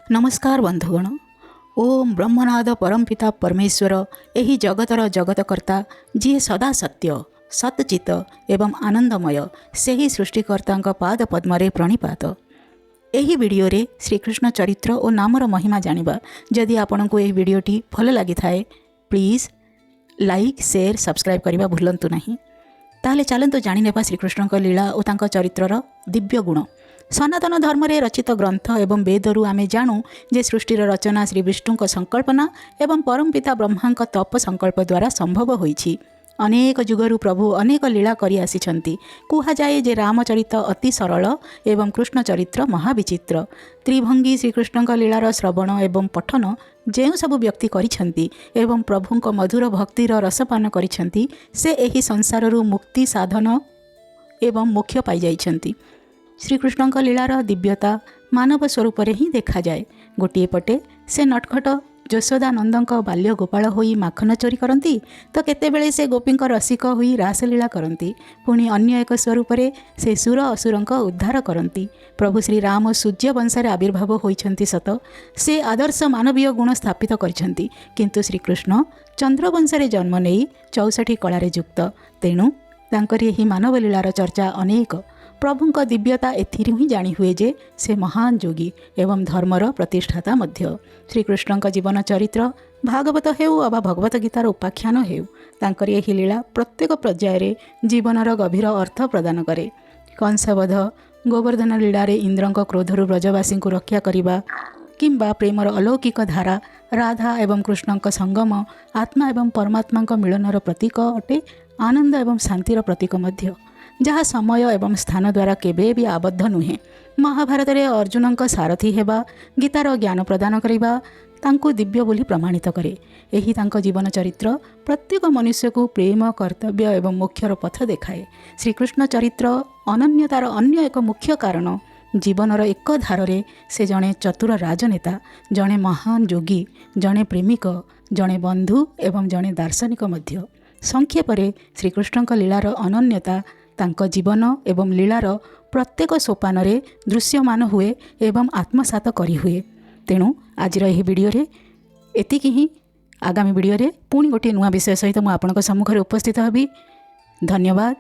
ନମସ୍କାର ବନ୍ଧୁଗଣ। ଓମ୍ ବ୍ରହ୍ମନାଦ ପରମପିତା ପରମେଶ୍ୱର, ଏହି ଜଗତର ଜଗତକର୍ତ୍ତା, ଯିଏ ସଦା ସତ୍ୟ, ସତଚିତ ଏବଂ ଆନନ୍ଦମୟ, ସେହି ସୃଷ୍ଟିକର୍ତ୍ତାଙ୍କ ପାଦ ପଦ୍ମରେ ପ୍ରଣିପାତ। ଏହି ଭିଡ଼ିଓରେ ଶ୍ରୀକୃଷ୍ଣ ଚରିତ୍ର ଓ ନାମର ମହିମା ଜାଣିବା। ଯଦି ଆପଣଙ୍କୁ ଏହି ଭିଡ଼ିଓଟି ଭଲ ଲାଗିଥାଏ, ପ୍ଲିଜ୍ ଲାଇକ୍, ସେୟାର, ସବସ୍କ୍ରାଇବ୍ କରିବା ଭୁଲନ୍ତୁ ନାହିଁ। ତାହେଲେ ଚାଲନ୍ତୁ ଜାଣିନେବା ଶ୍ରୀକୃଷ୍ଣଙ୍କ ଲୀଳା ଓ ତାଙ୍କ ଚରିତ୍ରର ଦିବ୍ୟ ଗୁଣ। ସନାତନ ଧର୍ମରେ ରଚିତ ଗ୍ରନ୍ଥ ଏବଂ ବେଦରୁ ଆମେ ଜାଣୁ ଯେ ସୃଷ୍ଟିର ରଚନା ଶ୍ରୀ ବିଷ୍ଣୁଙ୍କ ସଂକଳ୍ପନା ଏବଂ ପରମପିତା ବ୍ରହ୍ମାଙ୍କ ତପ ସଂକଳ୍ପ ଦ୍ୱାରା ସମ୍ଭବ ହୋଇଛି। ଅନେକ ଯୁଗରୁ ପ୍ରଭୁ ଅନେକ ଲୀଳା କରି ଆସିଛନ୍ତି। କୁହାଯାଏ ଯେ ରାମଚରିତ ଅତି ସରଳ ଏବଂ କୃଷ୍ଣ ଚରିତ୍ର ମହାବିଚିତ୍ର। ତ୍ରିଭଙ୍ଗୀ ଶ୍ରୀକୃଷ୍ଣଙ୍କ ଲୀଳାର ଶ୍ରବଣ ଏବଂ ପଠନ ଯେଉଁ ସବୁ ବ୍ୟକ୍ତି କରିଛନ୍ତି ଏବଂ ପ୍ରଭୁଙ୍କ ମଧୁର ଭକ୍ତିର ରସପାନ କରିଛନ୍ତି, ସେ ଏହି ସଂସାରରୁ ମୁକ୍ତି ସାଧନ ଏବଂ ମୋକ୍ଷ ପାଇଯାଇଛନ୍ତି। ଶ୍ରୀକୃଷ୍ଣଙ୍କ ଲୀଳାର ଦିବ୍ୟତା ମାନବ ସ୍ୱରୂପରେ ହିଁ ଦେଖାଯାଏ। ଗୋଟିଏ ପଟେ ସେ ନଟଖଟ ଯଶୋଦାନନ୍ଦଙ୍କ ବାଲ୍ୟ ଗୋପାଳ ହୋଇ ମାଖନ ଚୋରି କରନ୍ତି ତ କେତେବେଳେ ସେ ଗୋପୀଙ୍କ ରସିକ ହୋଇ ରାସଲୀଳା କରନ୍ତି। ପୁଣି ଅନ୍ୟ ଏକ ସ୍ୱରୂପରେ ସେ ସୁର ଅସୁରଙ୍କ ଉଦ୍ଧାର କରନ୍ତି। ପ୍ରଭୁ ଶ୍ରୀରାମ ସୂର୍ଯ୍ୟ ବଂଶରେ ଆବିର୍ଭାବ ହୋଇଛନ୍ତି ସତ, ସେ ଆଦର୍ଶ ମାନବୀୟ ଗୁଣ ସ୍ଥାପିତ କରିଛନ୍ତି, କିନ୍ତୁ ଶ୍ରୀକୃଷ୍ଣ ଚନ୍ଦ୍ରବଂଶରେ ଜନ୍ମ ନେଇ 64 କଳାରେ ଯୁକ୍ତ। ତେଣୁ ତାଙ୍କରି ଏହି ମାନବ ଲୀଳାର ଚର୍ଚ୍ଚା ଅନେକ। ପ୍ରଭୁଙ୍କ ଦିବ୍ୟତା ଏଥିରୁ ହିଁ ଜାଣି ହୁଏ ଯେ ସେ ମହାନ ଯୋଗୀ ଏବଂ ଧର୍ମର ପ୍ରତିଷ୍ଠାତା ମଧ୍ୟ। ଶ୍ରୀକୃଷ୍ଣଙ୍କ ଜୀବନ ଚରିତ୍ର ଭାଗବତ ହେଉ ଅବା ଭଗବତ ଗୀତାର ଉପାଖ୍ୟାନ ହେଉ, ତାଙ୍କରି ଏହି ଲୀଳା ପ୍ରତ୍ୟେକ ପର୍ଯ୍ୟାୟରେ ଜୀବନର ଗଭୀର ଅର୍ଥ ପ୍ରଦାନ କରେ। କଂସବଧ, ଗୋବର୍ଦ୍ଧନ ଲୀଳାରେ ଇନ୍ଦ୍ରଙ୍କ କ୍ରୋଧରୁ ବ୍ରଜବାସୀଙ୍କୁ ରକ୍ଷା କରିବା କିମ୍ବା ପ୍ରେମର ଅଲୌକିକ ଧାରା ରାଧା ଏବଂ କୃଷ୍ଣଙ୍କ ସଙ୍ଗମ ଆତ୍ମା ଏବଂ ପରମାତ୍ମାଙ୍କ ମିଳନର ପ୍ରତୀକ ଅଟେ, ଆନନ୍ଦ ଏବଂ ଶାନ୍ତିର ପ୍ରତୀକ ମଧ୍ୟ, ଯାହା ସମୟ ଏବଂ ସ୍ଥାନ ଦ୍ୱାରା କେବେ ବି ଆବଦ୍ଧ ନୁହେଁ। ମହାଭାରତରେ ଅର୍ଜୁନଙ୍କ ସାରଥୀ ହେବା, ଗୀତାର ଜ୍ଞାନ ପ୍ରଦାନ କରିବା ତାଙ୍କୁ ଦିବ୍ୟ ବୋଲି ପ୍ରମାଣିତ କରେ। ଏହି ତାଙ୍କ ଜୀବନ ଚରିତ୍ର ପ୍ରତ୍ୟେକ ମନୁଷ୍ୟକୁ ପ୍ରେମ, କର୍ତ୍ତବ୍ୟ ଏବଂ ମୋକ୍ଷର ପଥ ଦେଖାଏ। ଶ୍ରୀକୃଷ୍ଣ ଚରିତ୍ର ଅନନ୍ୟତାର ଅନ୍ୟ ଏକ ମୁଖ୍ୟ କାରଣ, ଜୀବନର ଏକ ଧାରରେ ସେ ଜଣେ ଚତୁର ରାଜନେତା, ଜଣେ ମହାନ ଯୋଗୀ, ଜଣେ ପ୍ରେମିକ, ଜଣେ ବନ୍ଧୁ ଏବଂ ଜଣେ ଦାର୍ଶନିକ ମଧ୍ୟ। ସଂକ୍ଷେପରେ, ଶ୍ରୀକୃଷ୍ଣଙ୍କ ଲୀଳାର ଅନନ୍ୟତା ତାଙ୍କ ଜୀବନ ଏବଂ ଲୀଳାର ପ୍ରତ୍ୟେକ ସୋପାନରେ ଦୃଶ୍ୟମାନ ହୁଏ ଏବଂ ଆତ୍ମସାତ କରିହୁଏ। ତେଣୁ ଆଜିର ଏହି ଭିଡ଼ିଓରେ ଏତିକି ହିଁ। ଆଗାମୀ ଭିଡ଼ିଓରେ ପୁଣି ଗୋଟିଏ ନୂଆ ବିଷୟ ସହିତ ମୁଁ ଆପଣଙ୍କ ସମ୍ମୁଖରେ ଉପସ୍ଥିତ ହେବି। ଧନ୍ୟବାଦ।